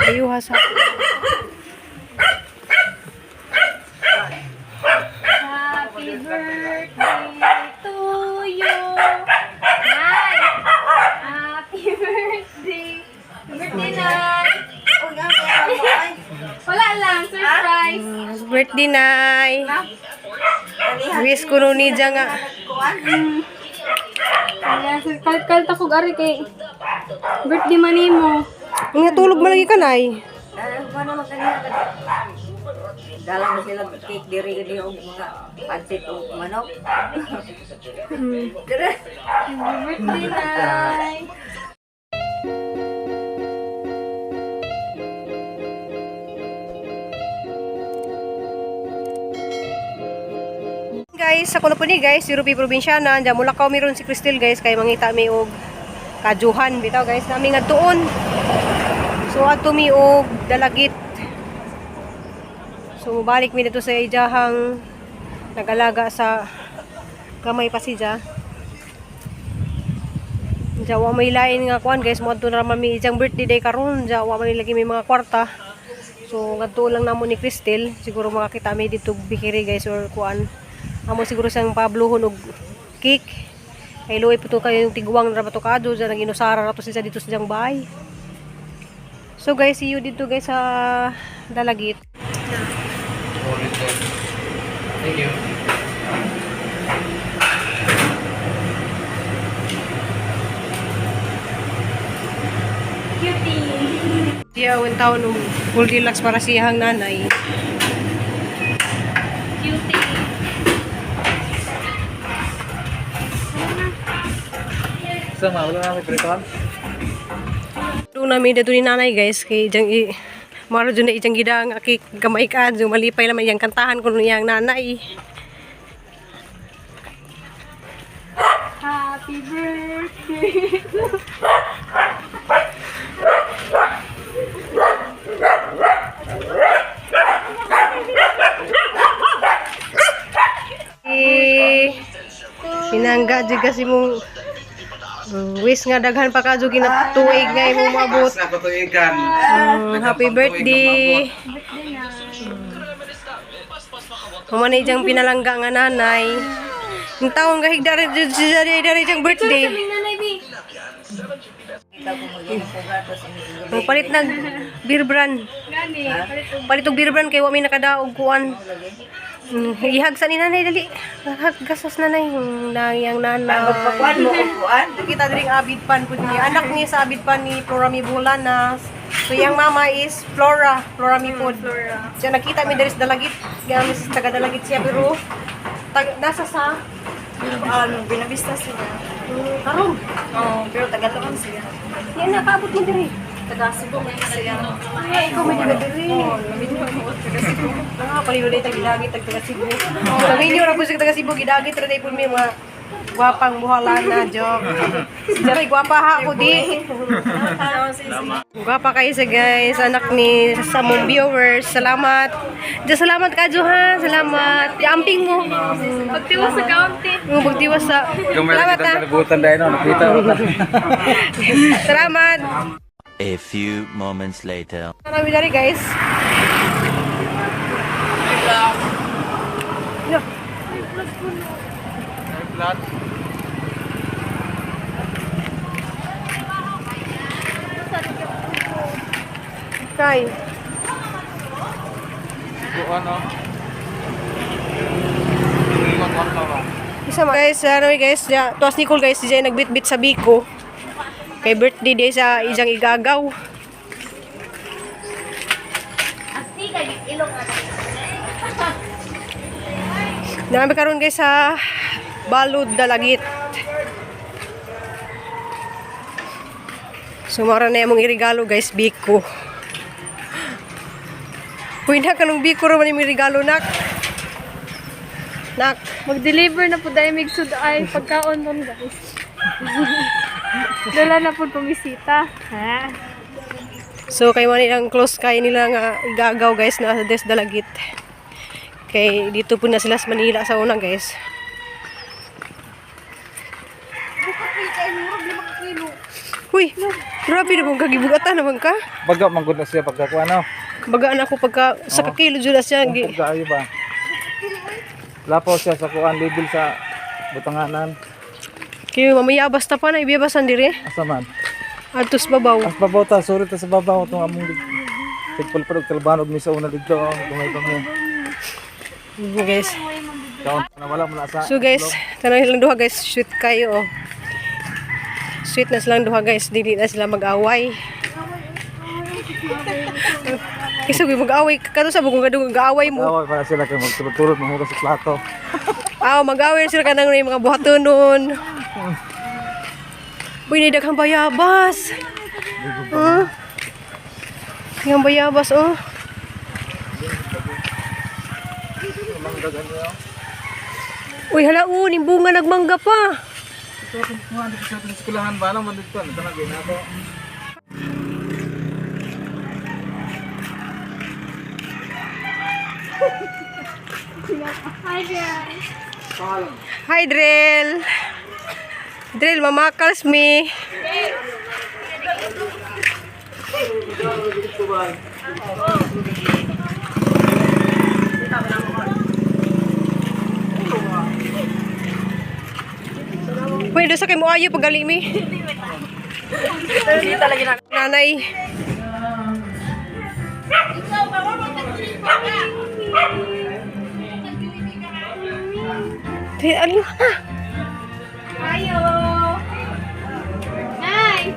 Ayuha sa. Happy birthday to you. Nay! Happy birthday. Birthday, Nay! Wala lang, surprise. Birthday, Nay. Wish ko nun niya nga. Ayan, so, kalta ko gari kay birthday man nimo. Nga tulog man lagi ka, Nay. Dala mo sila cake diri diri og mga pansit og manok. Dire. Happy birthday, Nay! Guys, ako na po ni guys, si Ruby Probinsyana. Diyan mula ka meron si Cristel guys kay mangita mi og kajuhan bitaw guys nami nga tuon. So adto mi og Dalagit. So mobalik mi dito sa ijahang nagalaga sa gamay pa siya. Diyan wa may lain nga kuan guys, moadto na raman mi ijang birthday day karon, diyan wa man lagi may mga kwarta. So ngadto lang namo ni Cristel, siguro makakita mi dito bikiri guys or kuan. Amo siguro siyang pabluhon og cake. Kay luoy po to kayo yung tiguang na rabato kado dyan ang inusara ra to siya dito sa diyang bahay. So guys, see you dito guys sa Dalagit. Thank you. Cutie! Siya ang taon og Goldilocks para siyang nanay. Cutie! Sama, wala na may pretohan. Doon namin dito ni nanay guys kay diyang i maro dyan na ijang gida nga cake gamay ka dyan malipay naman iyang kantahan kuno niyang nanay. Happy birthday! Eh, pinangga jud kasi mong wish nga daghan pa ka jud ginatuig nga imong maabot. Sa katuigan. Happy birthday. Birthday na. Human ijang pinalangga nga nanay. Yung taong gahigda rin jud siya dari ijang birthday. Kaming nanay, B. Ang palit nag beer brand. Gani. Palit og beer brand kay wa mi nakadaog kuan. Ihag sa ni nanay dali. Gasas nanay nang nanay. Magpakuan mo og kuan. Kita diri ang abid pan pud niya. Anak niya sa abid pan ni Flora Mibulanas. So iyang mama is Flora, Flora Mipod. Flora. Siya nakita mi diri sa Dalagit. Gamit sa taga Dalagit siya pero nasa sa Ano, binabista sila. Karon. Oo, pero taga-tuon sila. Yan nakaabot mo diri. Taga Cebu man sila. Ay, ikaw may taga diri. Oo, mo taga Cebu. Ah, palihulay tag gidagit tag taga Cebu. Kami inyo ra po sa taga Cebu gidagit ra day pud mi mga gwapang buhalana joke. Jaray gwapa ha ko di. Gwapa kayo sa guys, anak ni sa mong viewers. Salamat. Diyan salamat ka ha. Salamat. Iamping mo. Pagtiwas sa kaunti. Yung pagtiwas sa. Kung meron Salamat kitang ha. kalibutan dahil no, nakita ko. Salamat. A few moments later. Marami dari guys. Yeah. Flat. Kay. Buon, no? Isa ma. Guys, ano guys, ya, tuwas Nicole guys, siya nagbitbit sa Biko. Kay birthday day sa ijang igagaw. Nami karon guys sa Balud Dalagit. So mara na imong irigalo guys, Biko. Uy na kanong Biko ra man imong regalo nak. Nak. Mag-deliver na po dahil mig sud ay pagkaon nun guys. Dala na po pumisita. Ha? So kay man ilang close kay nila nga gagaw guys na sa Des Dalagit. Kay dito po na sila sa Manila sa una guys. Uy, Grabe naman ka, gibugatan naman ka. Baga man gud na siya pagka kuan no. Bagaan ako pagka sa kakilo jud na siya. Kung kaayo ba. Lapaw siya sa kuan label sa butanganan. Kaya mamaya basta pa na ibiyabasan dire. Asa man? Atos babaw. As babaw ta, sorry ta sa babaw itong among tigpalpad og talbanog mi sa una didto dumay pa mo. Guys. Kaon na wala mo na sa. So guys, tanong silang duha guys, sweet kayo oh. Sweet na silang duha guys, dili na sila mag-away. Kasi kung mag-away, kato sa bukong kadung mag-away mo. Away para sila kay magturot-turot mahugas sa plato. Aw, mag-away na sila kanang may mga buhaton nun. Uy, nay daghang bayabas. Huh? Daghang bayabas oh. Uy, hala oh, ning bunga nagmangga pa. Kuan dito sa eskwelahan ba lang man dito na tanag na ako. Hi guys. Hi, Drill. Drill, mamakals me. Pwede sa kay mo ayo paggali mi. Nanay. Di, ano na? Ayo. Nay.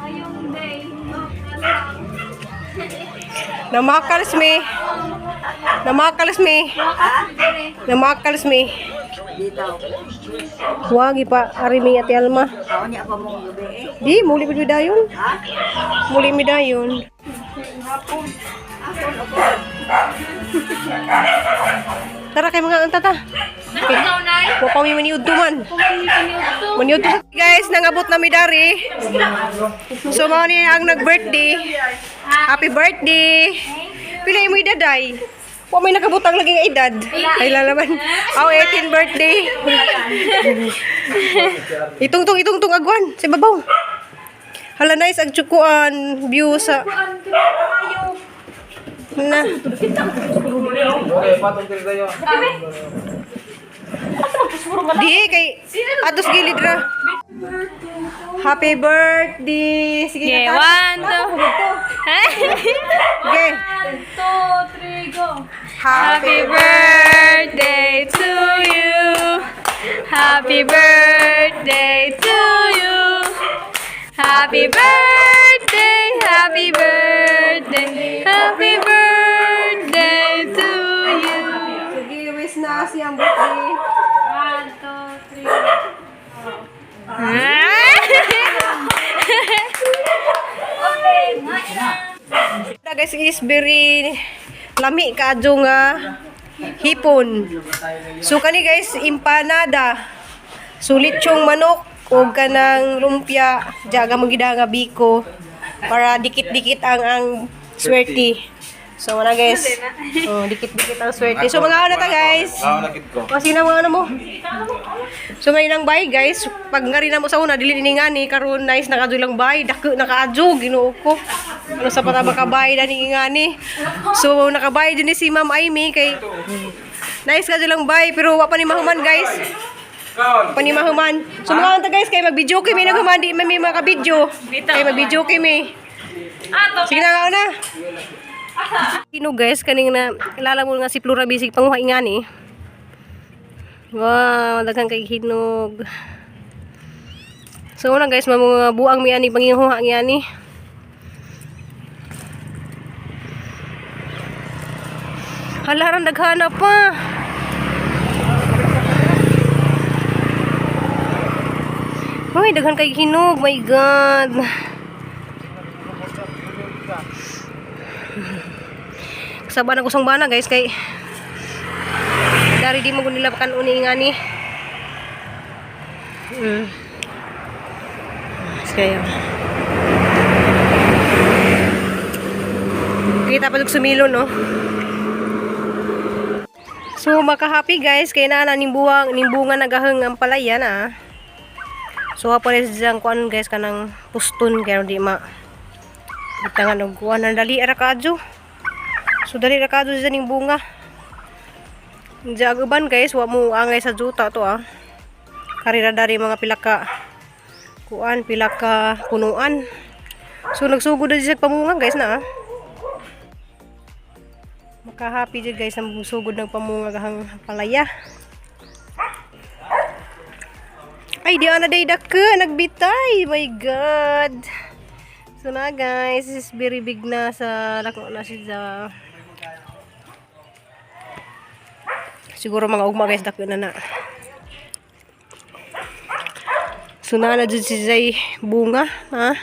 Ayong day. Namakals mi. Namakals mi. Namakals mi. Dito. Wagi pa ari mi Ate Alma. Kaon niya pa mong gabi eh. Di muli mi dayon. Muli mi dayon. Tara kay mga antata. Ikaw, Nay. Wa pa mi maniudto man. Kung Maniudto guys, nangabot na mi dari. So mao ni ang nag-birthday. Happy birthday. Pila imo edad ay? Wa may nakabutang lagi nga edad. Ay lalaman. Oh, 18 birthday. Itungtong itungtong agwan sa babaw. Hala nice ang tsukuan view sa na. Okay, patong diri tayo. Di kay atos gilid ra. Happy birthday. Sige Okay, na. one, two. Okay. One, two, three, go. Happy Happy birthday to you. Happy birthday to you. Happy birthday, happy birthday, happy birthday to you. Sige, wish na siyang birthday. One, two, three. Na guys is very lami kaadyo nga hipon. So kani guys empanada. Sulit yung manok og kanang lumpia, jaga magida nga biko para dikit-dikit ang swerte. So wala guys. Oh, dikit-dikit ang swerte. So mga ano ta guys. Ah, nakit ko. Kasi na mga ano mo. So may nang bay guys, pag nga rin na mo sa una dili ni ngani karon nice na kadyo lang bay, dako na kaadyo Ginoo ko. Ano sa pataba ka bay dani ngani. So nakabay din ni si Ma'am Amy kay nice kadyo lang bay pero wa pa ni mahuman guys. Pa ni mahuman. So mga anta guys kay mag-video kay mi naghuman di man mi maka-video. Kay mag-video kay mi. Sige na nga na. Sino guys kaning na kilala mo nga si Flora Bisig panguha ingani. Wow, daghan kay hinog. So una guys, mga buang mi ani panginguha ang ani. Hala ran daghana pa. Uy, daghan kay hinog. My God. Kasaba na kusang bana guys kay dari di mo nila kan uni ngani. Kayo. Kita pa dug sumilo no. So maka-happy guys kay naa na ning buwang ning bunga nagaheng ang palaya na. So wa pa rin siyang kuan guys, kanang puston kaya di ma bitangan og kuan ang dali ra kaadyo. So dali ra kaadyo siya ning bunga. Diya ang uban guys, wa mo angay sa juta to ah. Karira dari mga pila ka kuan, pila ka punuan. So nagsugod na siya pamunga guys na ah. Makahappy jud guys ang sugod ng pamunga gahang palaya. Ay, di ana day dako nagbitay. My God. So na guys, this is very big na sa lako na siya. Siguro mga ugma guys dako na na. So na na jud si Zay bunga, ha?